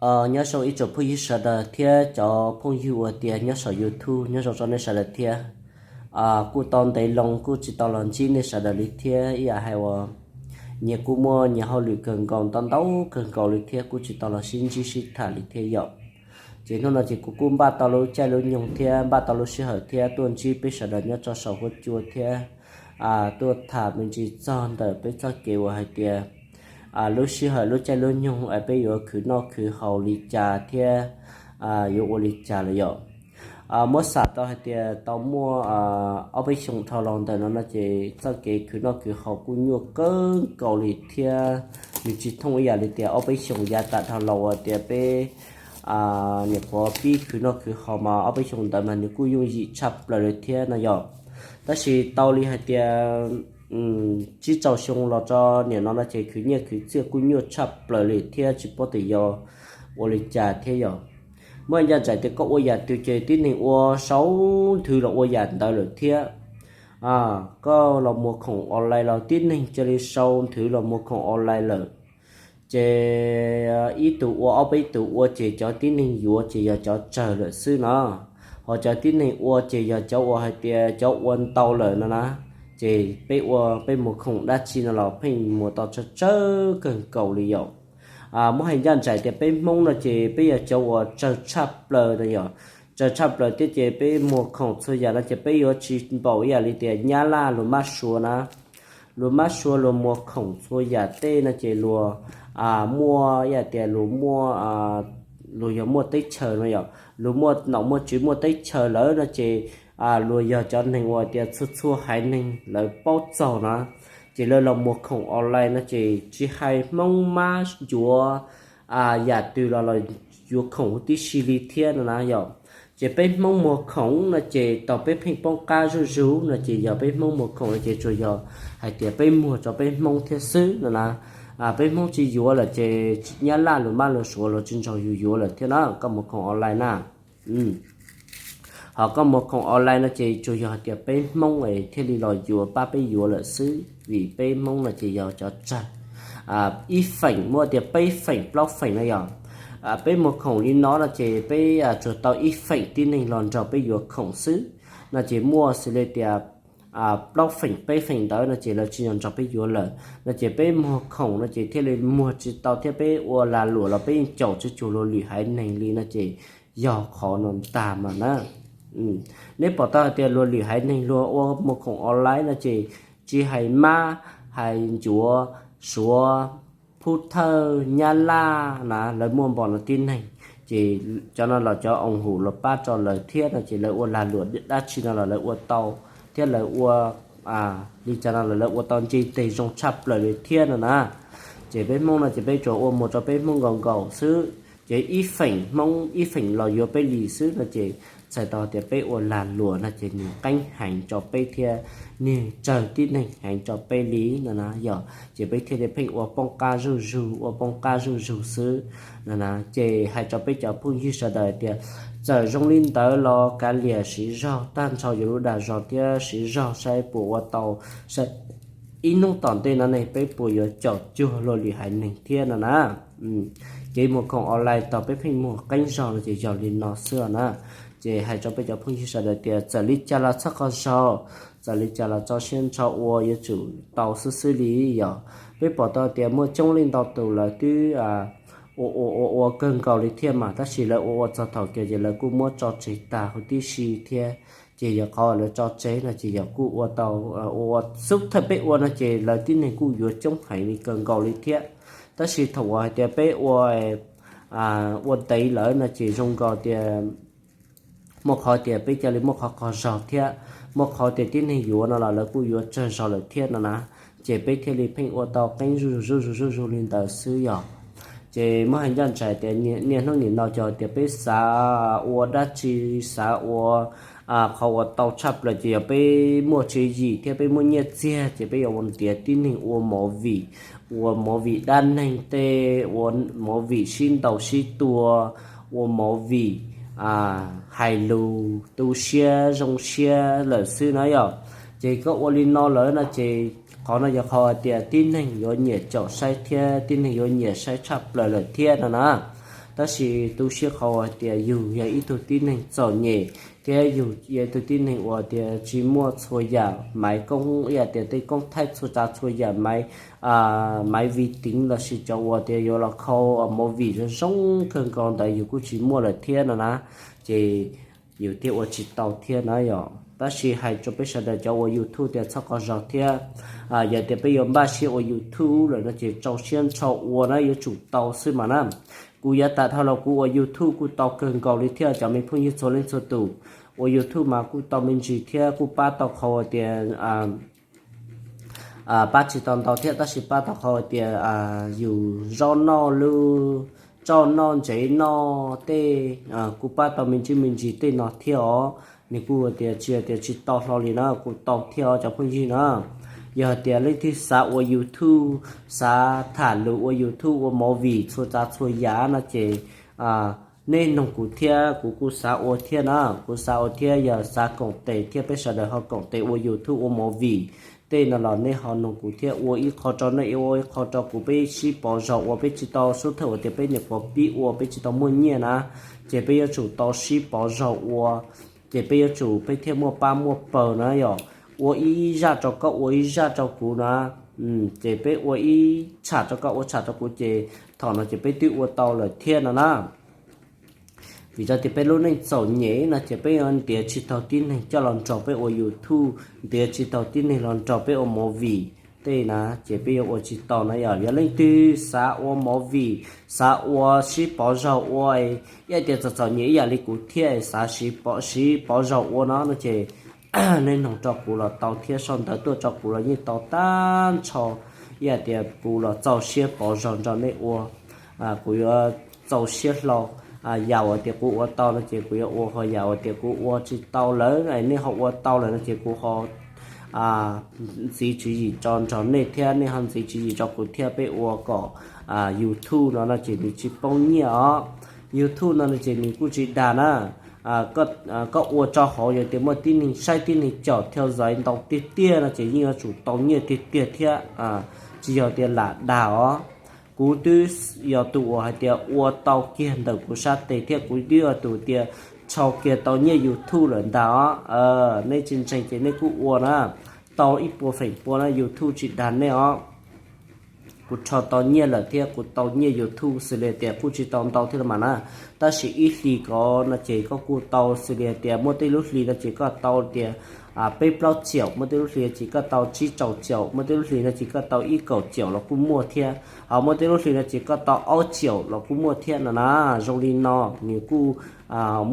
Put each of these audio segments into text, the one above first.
Nyob zoo ib tsoom phooj ywg sawv daws thiab cov phooj ywg uas tias nyob saum YouTube, nyob zoo rau nej sawv daws thiab. Kuj tau ntev loo kuj tsis tau los ntsib nej sawv daws li thiab, ib yam hais uas nyias kuj muaj nyias hauj lwm kawg nkaus ntau ntau kawg nkaus li thiab kuj tsis tau los sib ntsib sib tham li thiab yom. Ces hnub no ces kuv kuj npaj tau lub caij lub nyoog thiab npaj tau lub sij hawm thiab tuaj ntsib peb sawv daws nyob rau saum huab cua thiab tuaj tham me ntsis txog ntawm peb txoj kev uas hais tias lub sij hawm lub caij lub nyoog es peb yuav khwv noj khwv haus li cas thiab yuav ua li cas lawm yom. Muab xam tau hais tias tau muaj ob peb xyoos dhau los ntawm no no ces txoj kev khwv noj khwv haus kuj nyuaj kawg nkaus li thiab nws tsis thooj ib yam li tias ob peb xyoos yav tas dhau los uas tias peb nyuam qhuav pib khwv noj khwv haus mas ob peb xyoos ntawd mas nws kuj yooj yim tshaj plaws li thiab no yom. Tab sis tau li hais tias tsib rau xyoo los rau nim no no ces khwv nyiaj khwv txiaj kuj nyuaj tshaj plaws li thiab tsis paub tias yog ua li cas thiab yom. Muaj ncaj nraim tias koj ua yam twg ces tib neeg ua sau nthwv los ua yam ntawd lawm thiab. Koj los muag khoom online los tib neeg cia li sau nthwv los muag khoom online lawm. Ces ib tug ua ob peb tug ua ces cov tib neeg yuav ces yog cov tsawg lawm xwb no, ho cov tib neeg ua ces yog cov uas hais tias cov ua ntau lawm no na. Ces peb ua peb muag khoom dab tsi no los pheej muag tau tsawg tsawg kawg nkaus li yom. Muab hais ncaj nraim tias peb Hmoob no ces peb yog cov uas tsawg tshaj plaws no yom. Tsawg tshaj plaws thiab ces peb muag khoom txhua yam no ces peb yuav tsis npaum ib yam li tias Nyab Laj luag mab suav na. Luag mab suav luag muag khoom txhua yam tej no ces luag muaj ib yam tias luag muaj luag yog muaj teb chaws no yom, luag muaj nom muaj tswv muaj teb chaws lawm no ces luag yog cov neeg uas tias txhua txhua haiv neeg lawv paub txog na. Ces lawv los muag khoom online no ces tsis hais Hmoob mab yuav yam twg los los yuav khoom huv tib si li thiab no na yom. Ces peb Hmoob muag khoom no ces tau peb pheej poob qab zuj zus no ces yog peb Hmoob muag khoom no ces tsuas yog hais tias peb muag rau peb Hmoob thiab xwb no na. Peb Hmoob tsis yuav lawm ces Nyab Laj luag mab luag suav luag tsis nrog yus yuav lawm thiab na, koj muag khoom online na. Ho koj muag khoom online no ces tsuas yog hais tias peb Hmoob es thiaj li los yuav pab peb yuav lawm xwb, vim peb Hmoob no ces yog cov tsawg ib feem muab tias peb feem plaub feem no yom. Peb muag khoom li no no ces peb tsuas tau ib feem tib neeg los nrog peb yuav khoom xwb, no ces muaj xws li tias plaub feem peb feem ntawd no ces lawv tsis nrog peb yuav lawm no ces peb muag khoom no ces thiaj li muag tsis tau thiab peb ua lag luam los peb yeej caum tsis cuag luag lwm haiv neeg li no ces yog qhov no ntag mas na. Neb pom tau hais tias luag lwm haiv neeg luag ua muag khoom online no ces tsis hais mab hais ncuav, suav, phub thawj, nyab laj na lawv muaj npaum no tib neeg, ces cov no los cov oo hum los pab rau lawv thiab no ces lawv ua lag luam dab tsi no los lawv ua tau, thiab lawv ua li cas no los lawv ua tau nce teg zoo tshaj plaws li thiab no na. Ces peb Hmoob no ces peb tsuas ua muag rau peb Hmoob nkaus nkaus xwb, ces ib feem Hmoob ib feem los yuav peb li xwb no ces txhais tau tias peb ua lag luam no ces nws qeeb heev rau peb thiab nws tsawg tib neeg heev rau peb li no na yog, ces peb thiaj li pheej ua poob qab zuj zus ua poob qab zuj zus xwb no na. Ces hais rau peb cov phooj ywg sawv daws tias txawm zoo li ntawd los kav liam siv zog tag nrho yuav lub dag zog thiab siv zog saib puas ua tau, saib ib hnub tom ntej no ne peb puas yuav caum cuag luag lwm haiv neeg thiab no na. Kev muag khoom online tau peb pheej muag qeeb zog no ces yog li no xwb na. Ces hais rau peb cov phooj ywg sawv daws tias txawm li cas los txhob qaug zog, txawm li cas los tso siab nrho ua yuav tsum tau xwb xwb li yog. Peb pom tau tias muaj coob leej ntau tus lawv twb ua ua ua ua kawg nkaus li thiab mas tab sis lawv ua ua txog thaum kawg ces lawv kuj muab tso tseg tag huv tib si thiab. Ces yog qhov lawv tso tseg no ces yog kuj ua tau, ua ua xub thawj peb ua no ces lawv tib neeg kuj yuav coob heev li kawg nkaus li thiab. Tab sis thaum uas hais tias peb ua ua ntev lawm no ces zoo nkaus tias muaj qhov tias peb cia li muaj qhov qaug zog thiab, muaj qhov tias tib neeg yuav no los lawv kuj yuav tsawg zog lawm thiab no na. Ces peb thiaj li pheej ua tau qeeb zuj zus zuj zus zuj zus li ntawd xwb yog. Ces muab hais ncaj nraim tias niaj hnub nim no cov tias peb xav ua dab tsi, xav ua qhov uas tau tshaj plaws ces yog peb muaj tswv yim thiab peb muaj nyiaj txiag ces peb yuav ua ntiav tib neeg ua movie, ua movie dab neeg tej, ua movie sib ntaus sib tua, ua movie hais lus tu siab zoo siab lawm xwb na yom. Ces koj ua li no lawm no ces qhov no yog qhov hais tias tib neeg yuav nyiam caum saib thiab tib neeg yuav nyiam saib tshaj plaws lawm thiab no na. Tab sis tu siab qhov uas hais tias yus yog ib tug tib neeg txom nyem thiab yus yog ib tug tib neeg uas tias tsis muaj txhua yam maiv koob, ib yam tias tej koob thaij txhua tsav txhua yam maiv, maiv vi tiv lossis cov uas tias yuav los khau movie zoo zoo kawg nkaus ntawd yus kuj tsis muaj lawm thiab no na, ces yus thiaj ua tsis tau thiab na yom. Tab sis hais rau peb sawv daws cov ua YouTube tias txhob qhov zog thiab, yog tias peb yuav npaj siab ua YouTube lawm no ces rau siab nrho ua na, yuav tsum tau xwb mas na. Kuv yav tas dhau los kuv ua YouTube kuj tau kawg nkaus li thiab cov me phooj ywg txhua leej txhua tus. Ua YouTube mas kuj tau me ntsis thiab kuj pab tau qhov tias pab tsis tau ntau thiab tab sis pab tau qhov tias yus zaub noj lub, tsoj noj ntsev noj tej, kuj pab tau me ntsis me ntsis tej no thiab os. Nws kuj tias tsis tias tsis tau hlo li na, kuj tau thiab os cov phooj ywg na. Yog hais tias leej twg xav ua YouTube, xav tham lus ua YouTube ua movie txhua tsav txhua yam no ces nej noog kuv thiab kuv kuj xav ua thiab na, kuv xav ua thiab yog xav koom tes thiab peb sawv daws ho koom tes ua YouTube ua movie tej no los nej ho noog kuv thiab ua ib qho rau nej ua ib qho rau kuv peb sib pov zog ua peb tsis tau sub thawj uas tias peb nyuam qhuav pib ua peb tsis tau muaj nyiaj na, ces peb yuav tsum tau sib pov zog ua, ces peb yuav tsum peb thiaj muaj pab muaj pawg na yom. Ua ib zaj rau koj ua ib zaj rau kuv na, ces peb ua ib tsham rau koj ua tsham rau kuv ces thaum no ces peb twb ua tau lawm thiab no na. Vim rau tias peb lub neej txom nyem no ces peb yuav ntiav tsis taug tib neeg coj los nrog peb ua YouTube, ntiav tsis taug tib neeg los nrog peb ua movie tej na, ces peb yuav ua tsis tau na yom. Yog leej twg xav ua movie, xav ua sib pov zog ua, ib tias txom txom nyem ib yam li kuv thiab xav sib pov zog ua no no ces nej noog rau kuv los tau thiab sau ntawv tuaj rau kuv los yeej tau tag nrho. Ib yam tias kuv los txaus siab pov zog nrog nej ua, kuv yuav txaus siab hlo. Yam uas tias kuv ua tau no ces kuv yuav ua, ho yam uas tias kuv ua tsis tau lawm nej ho ua tau lawm no ces kuv ho ntxiv tswv yim tso nrog nej thiab nej ho ntxiv tswv yim tso kuv thiab peb ua kom YouTube no no ces nws tsis poob nyiaj os. YouTube no no ces nws kuj tsis dag na. Koj ua tso hauv yog tias muaj tib neeg saib tib neeg caum thau zais ntau tiag tiag no ces yeej yuav tsum tau nyiaj tiag tiag thiab, tsis yog tias lam dag os. Kuv twb yog tus uas hais tias ua tau kiag ntawm kuv sab tes thiab kuv twb yog tus tias rhau kiag tau nyiaj YouTube lawm ntag os. Nej tsis ntseeg ces nej kuj ua na, tau ib puas feem pua na YouTube tsis dag nej os. Kuv rho tau nyiaj lawm thiab kuv tau nyiaj YouTube xws li tias kuj tsis tau ntau thiab los mas na, tab sis ib hlis ko no ces koj kuj tau xws li tias muaj tej lub hlis no ces koj tau tias peb plaub caum, muaj tej lub hlis ces koj tau tsib rau caum, muaj tej lub hlis no ces koj tau ib kaum caum los kuj muaj thiab, ho muaj tej lub hlis no ces koj tau ob caum los kuj muaj thiab no na. Zoo li no nws kuj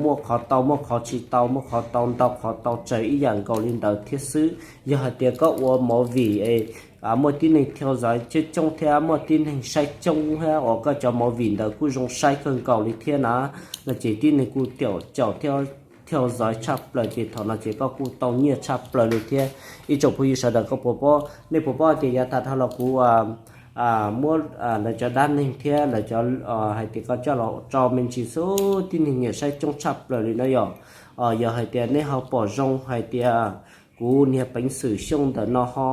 muaj qhov tau muaj qhov tsis tau, muaj qhov tau ntau qhov tau tsawg ib yam nkaus li ntawd thiab xwb. Yog hais tias koj ua movie es muaj tib neeg thau zais coob coob thiab muaj tib neeg saib coob thiab uas koj cov movie ntawd kuj zoo saib kawg nkaus li thiab na, no ces tib neeg kuj caum thiab thau zais tshaj plaws ces thaum no ces koj kuj tau nyiaj tshaj plaws li thiab. Ib tsoom phooj ywg sawv daws koj puas paub, nej puas paub tias yav tas dhau los kuv muab lawv cov dab neeg thiab lawv cov hais tias koj coj los tso me ntsis xwb tib neeg nyiam saib coob tshaj plaws li na yom. Yog hais tias nej ho pom zoo hais tias kuv niag peev xwm Xyooj ntawm no ho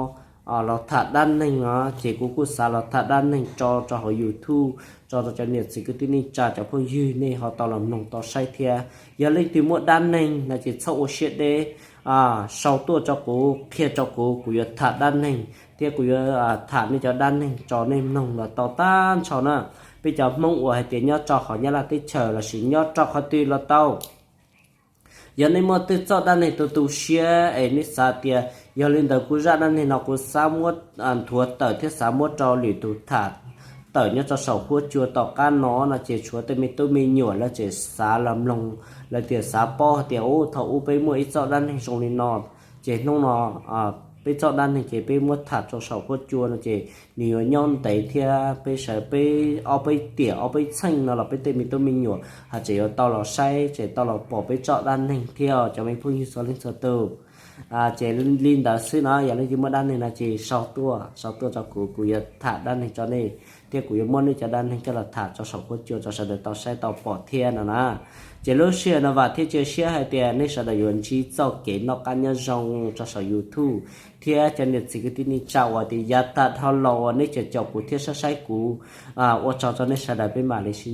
los tham dab neeg os, ces kuv kuj xav los tham dab neeg tso rau hauv YouTube tso rau cov niam txiv kwv tij neej tsa cov phooj ywg nej ho tau los mloog tau saib thiab. Yog leej twg muaj dab neeg no ces txhob ua siab deb, sau tuaj rau kuv qhia rau kuv, kuv yuav tham dab neeg thiab kuv yuav tham nej cov dab neeg tso nej mloog los tau tag nrho na. Peb cov Hmoob uas hais tias nyob rau hauv Nyab Laj teb chaws lossis nyob rau qhov twg los tau. Yog nej muaj tej txoj dab neeg tu tu siab es nej xav tias yog li ntawd kuv zaj dab neeg no kuv xav muab nthuav tawm thiab xav muab rau lwm tus tham tawm nyob rau saum huab cua tom qab no no ces tshuav tej me tub me nyuam lawv tseem xav los mloog, lawv tias xav paub hais tias ub thaum ub peb muaj ib txoj dab neeg zoo li no, ces hnub no peb txoj dab neeg ces peb muab tham rau saum huab cua no ces nws yuav nyob ntev thiab peb sawv peb ob peb tiam ob peb txheej no los peb tej me tub me nyuam haj tseem yuav tau los saib tseem tau los pom peb txoj dab neeg thiab cov me phooj ywg txhua leej txhua tus. Ces li ntawd xwb no yog leej twg muaj dab neeg no ces sau tuaj sau tuaj rau kuv, kuv yuav tham dab neeg rau nej thiab kuv yuav muab nej cov dab neeg coj los tham rau saum huab cua rau sawv daws tau saib tau pom thiab no na. Ces lub sij hawm no vam thiab cia siab hais tias nej sawv daws yuav ntsib txoj kev noj qab nyob zoo rau saum YouTube thiab cov niam txiv kwv tij neej tsa uas tias yav tag dhau los uas nej caum caum kuv thiab saib saib kuv, ua tsaug rau nej sawv daws peb mam li sib